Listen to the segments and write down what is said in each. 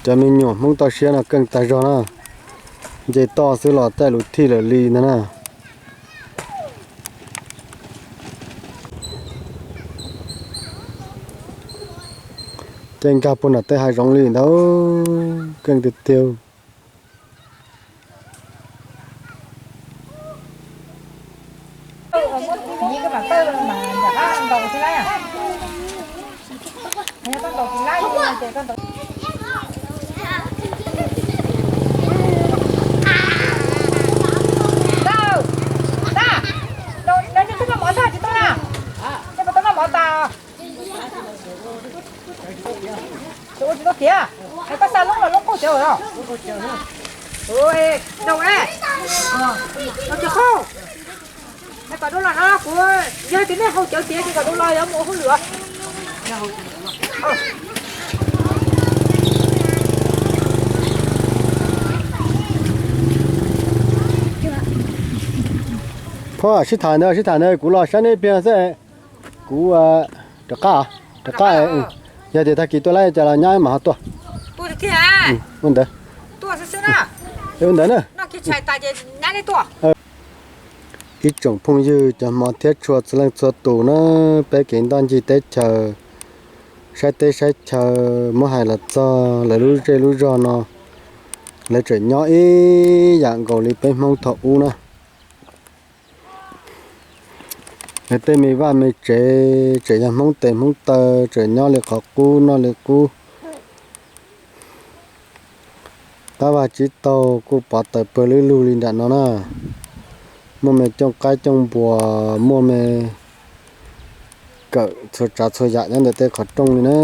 Cov me nyuam Hmoob toj siab no keej tag zog na, nce toj xwb los txaij lus thij lawm li ntag na. Ces nkag puag nram tej hav zoov li ntawd, keej tiag tiag. Ua tsis tau tiav, koj xa lub los lub qaug cawv los. Rau, rau cawv qaug. Kom dua los no kuv, yog tias nej haus cawv tiav ces kom dua los yuav mus ua hauj lwm. Phauj, sib tham ntawd, sib tham ntawd, kuv los saib neb pliag xwb. Kuv rov qab, rov qab, yog tias tag kis tuaj laib cas los nyab mam ho tuaj. Ua ntawd, ua ntawd na. Ib tsoom phooj ywg cov hmov thiab tshua txhua leej txhua tus na, peb kev ntoj ncig teb chaws, saib teb saib chaw, muab hais los txog lawv lub zej lub zog no, lawv tseem nyob ib yam nkaus li peb Hmoob thaum ub na. Lawv tej me vaj me tsev tseem yog Hmoob tes Hmoob taw, tseem nyob li qhov qub noj li qub. Tab vag tsib taug kuj pov tawm pawg lug lug li nram no na. Muaj me cooj qaib cooj npuas, muaj me kawm txhua tsav txhua yam nyob ntawm tej qhov rooj li na.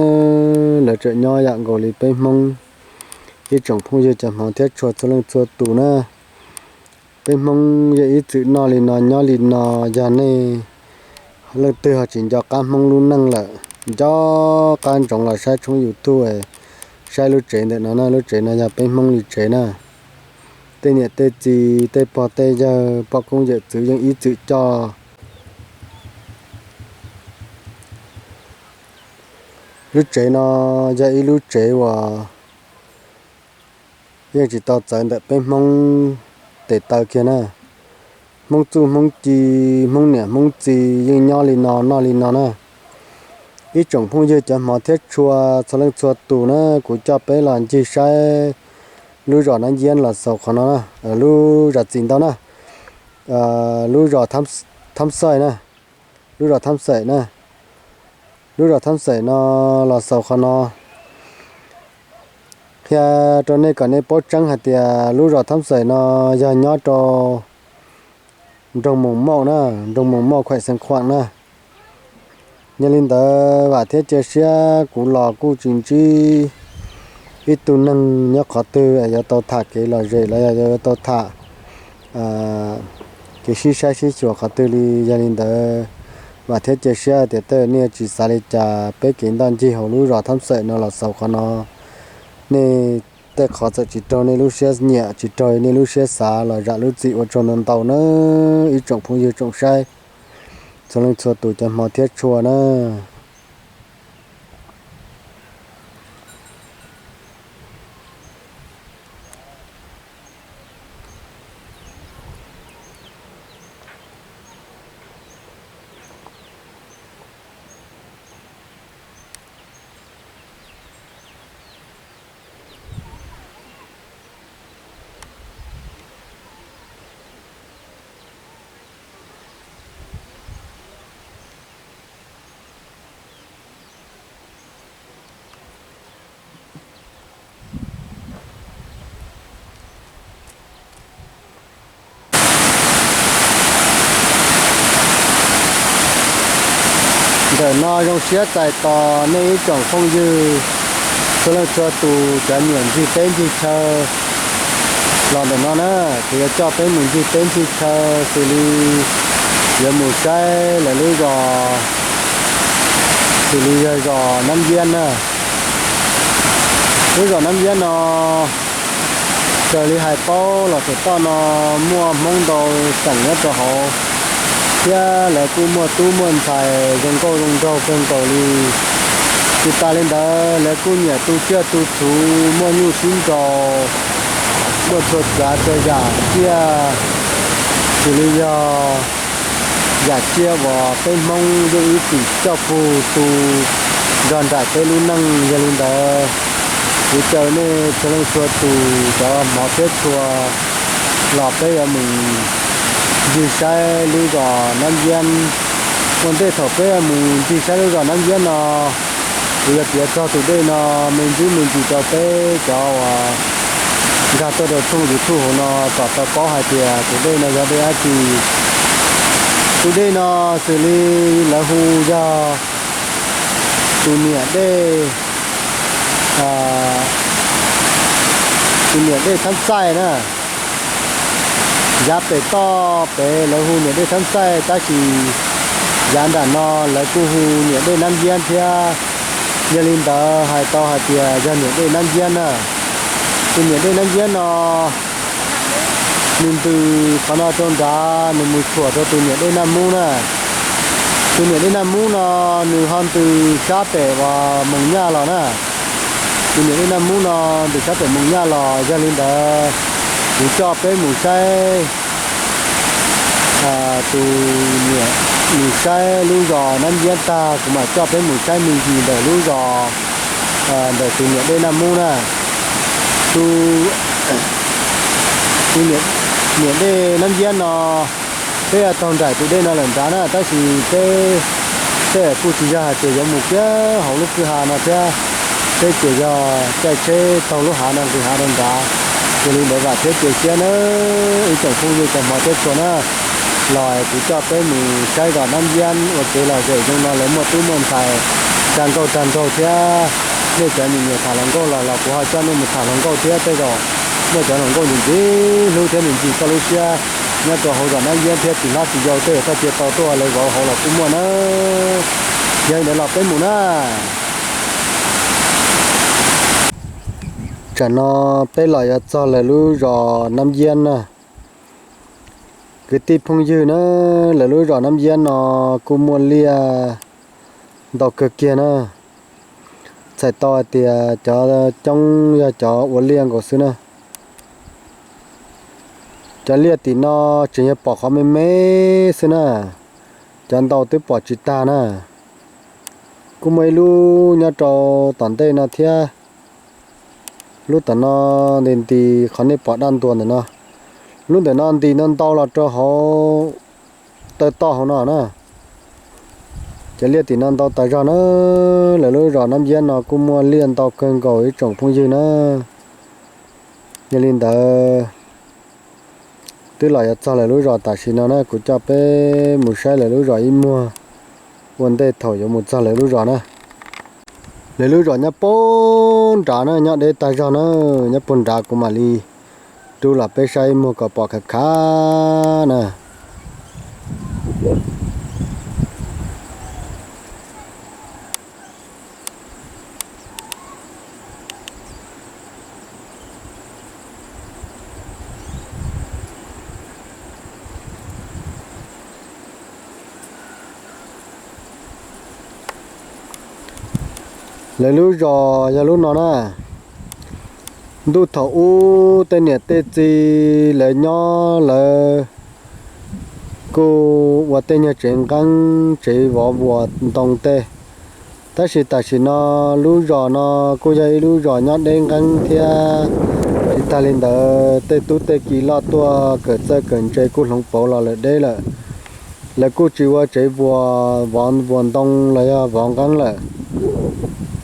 Lawv tseem nyob yam nkaus li peb Hmoob, ib tsoom phooj ywg cov hmov thiab tshua txhua leej txhua tus na. Peb Hmoob yeej ib txwm noj li no nyob li no, yog nej leej twg ho tsis nco qab Hmoob lub neej lawm, nco qab ntsoov los saib tshoob YouTube, saib lub tsev ntawm no na, lub tsev no yog peb Hmoob li tsev na. Tej niam tej txiv, tej pog tej yawg, poj koob yawm txwv yeej ib txwm coj. Lub tsev no yog ib lub tsev uas yeej tsis tau txawv ntawm peb Hmoob tes taw kiag na. Hmoob txuj Hmoob ci, Hmoob niam Hmoob txiv yeej nyob li no noj li no na. Ib tsoom phooj ywg cov hmov thiab tshua txhua leej txhua tus na, kuv coj peb los ncig saib lub zos Nab Yiab los xaus qhov no na, lub zos txim ntau na, lub zos Thab Xaim na, lub zos Thab Xaim na, lub zos Thab Xaim no los xaus qhov no. Qhia rau nej kom nej paub tseeb hais tias lub zos Thab Xaim no yog nyob rau nroog Moos Mauj na, nroog Moos Mauj khuem Xeev Khuam na. Yog li ntawd vam thiab cia siab kuv los kuj tsis ntsib ib tug neeg nyob qhov twg yuav tau tham kev lom zem los yog yuav tau tham kev sib saib sib xyuas qhov twg li. Yog li ntawd vam thiab cia siab tias tej nej tsis xav li cas, peb kev ntoj ncig hauv lub zos Thab Xaim no los xaus qhov no, nej tej qhov txawm tsis raug nej lub siab nyiam, tsis raug nej lub siab xav los zam lub txim ua tsaug ntau ntau na, ib tsoom phooj ywg tsoom saib txhua leej txhua tus cov hmov thiab tshua na. Ntawm no zoo siab txais tos nej ib tsoom phooj ywg txhua leej txhua tus cov niam ncig teb ncig chaw los ntawm no na, kuv yuav coj peb mus ncig teb ncig chaw xws li yuav mus saib lawv lub zos, xws li yog zos Nab Yiab na. Lub zos Nab Yiab no raws li hais paub los saum toj no muaj Hmoob ntau xeem nyob rau hauv, thiab lawv kuj muaj tub muaj ntxhais zoo nkauj zoo nraug kawg nkaus li. Tsis tas li ntawd lawv kuj nyiam tu tsiaj tu txhu, muaj nyuj sib nraus, muaj txhua tsav txhua yam tsiaj, xws li yog yam tsiaj uas peb Hmoob yeej ib txwm coj pug tu nrog nraim peb lub neej. Yog li ntawd, kuv caw nej txhua leej txhua tus cov hmov thiab txhua los peb yuav mus ncig saib lub zos Nab Yiab. Ua ntej thaum peb yuav mus ncig saib lub zos Nab Yiab no, kuv yuav piav txog tus dej no me ntsis me ntsis rau peb cov uas nkag tuaj rau thooj YouTube hauv no kom tau paub hais tias tus dej no yog dej dab tsi. Tus dej no xws li lawv hu yog tus niam dej, tus niam dej Thab Xaij na. Yav pem toj pem lawv hu niam dej Thab Xaij, tab sis yav nram no lawv kuj hu niam dej Nab Yiab thiab. Yog li ntawd hais tau hais tias yog niam dej Nab Yiab na. Tus niam dej Nab Yiab no nws ntws qhov no rau nrad, nws mus tshuam rau tus niam dej Naj Mub na. Tus niam dej Naj Mub no nws ho ntws sab pem uas Moos Nyaj los na. Tus niam dej Naj Mub no ntws sab pem Moos Nyaj los, yog li ntawd kuv coj peb mus saib tus niam, mus saib lub zos Nab Yiab tag, kuv mam coj peb mus saib me ntsis ntawm lub zos, ntawm tus niam dej Naj Mub na. Tus, tus niam dej Nab Yiab no, peb yuav taug nraim tus dej no lawm nrad na, tab sis peb, peb kuj tsis yog hais tias yuav mus kiag hauv lub kwj ha no thiab, peb ces yog caij tsheb taug lub hav no nqis hav rau nrad. Yog li ntawd vam thiab cia siab na, ib tsoom phooj ywg cov hmov thiab txhua na, los kuv coj peb mus saib zos Nab Yiab ua kev lom zem zoo no lawv muaj tub muaj ntxhais tsa nkauj tag nraug thiab. Nej cov nyiam nyiam tham hluas nkauj los los kuv ho coj nej mus tham hluas nkauj thiab, tej zaum muaj cov hluas nkauj ntxim ntxim hlub thiab ntxim ntxim koj lub siab nyob rau hauv zos Nab Yiab thiab tsis hlob tsis yau tej zaum koj cia tau tuaj lawv zov hauv los kuj muaj na. Yog li ntawd los peb mus na. Tsam no peb los yuav txog lawv lub zos Nab Yiab na. Kwv tij phooj ywg na, lawv lub zos Nab Yiab no kuj muaj liaj ntau kawg kiag na. Txhais tau hais tias cov coob yog cov ua liaj nkaus xwb na. Cov liaj tim no tseem yog pom qhov me me xwb na, cov ntau twb pom tsis tag na. Kuj muaj ib lub nyob rau tom ntej no thiab. Lub tom no nti nti, qhov nej pom daj ntuas ntawm no, lub ntawm no nti no ntau los rau hauv taw toj hauv no na. Cov liaj tim no ntau tas zog na. Lawv lub zos Nab Yiab no kuj muaj liaj ntau kawg nkaus ib tsoom phooj ywg na. Yog li ntawd, twb los yuav txog lawv lub zos tam sim no na, kuv coj peb mus saib lawv lub zos ib muag ua ntej thaum yuav mus txog lawv lub zos na. Lawv lub zos nyob puag nrad na, nyob deb tag zog na, nyob puag nrad, kuv mam li rub los peb saib ib muag kom pom khav khav na. Lawv lub zos yog lub no na. Ntuj thaum ub tej niam tej txiv lawv nyob lawv kuj ua tej nyuag tsev nqeeb tsev vov vuas ntoo tej, tab sis tam sim no lub zos no kuj yog ib lub zos nyob deb nqeeb thiab. Tsis tag li ntawd tej tub tej ki loj tuaj kawm txawj kawm ntse kuj hloov pauv los lawm deb lawm. Lawv kuj tsis ua tsev vov vuas ntoo los yog vov nqeeb lawm.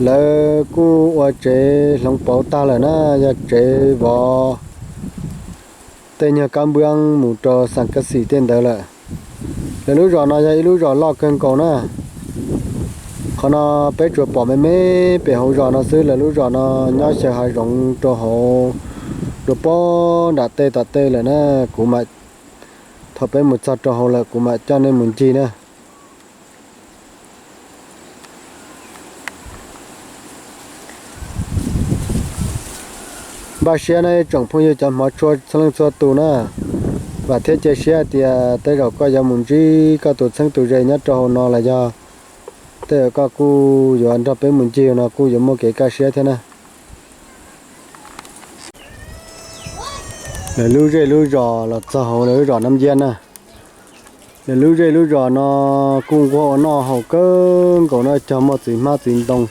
Lawv kuj ua tsev hloov pauv tag lawm na, yog tsev vov tej nyuag kab npwab mus rau xas kab xis tej ntawd lawm. Lawv lub zos no yog ib lub zos loj kawg nkaus na. Qhov no peb tsuas pom me me pem hauv zos no xwb, lawv lub zos no nyob xyaw hav zoov rau hauv, rau puag nram tej tom tej lawm na. Kuv mam, thaum peb mus txog rau hauv lawm kuv mam coj nej mus ncig na. Npaj siab na ib tsoom phooj ywg cov hmov tshua txhua leej txhua tus na. Vam thiab cia siab hais tias tej zaum koj yuav mus ntsib koj tus txheeb tus ze nyob rau hauv no los yog Tej zaum koj kuj yuav nrog peb mus ncig no kuj yuav muaj kev kaj siab thiab na. Lawv lub zej lub zos los txog hauv lawv lub zos Nab Nciab na. Lawv lub zej lub zos no kuj nquag ua noj haus kawg nkaus no, cog muaj txiv hmab txiv ntoo,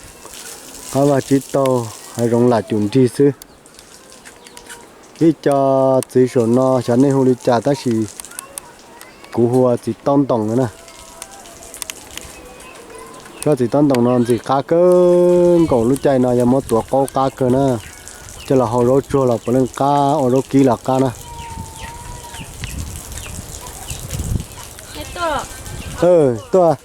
qab vaj tsib taug, hav zoov lam cum nrig xwb. Ib co txiv saum no xyov nej hu li cas tab sis kuv hu ua txiv taub ntoos no na. Tsob txiv taub ntoos no ntxim qab kawg nkaus, lub caij no yog muab tuav qaub qab kawg na. Coj los hau zaub tsuag los puav leej qab, ua zaub kib los qab na. Tuaj,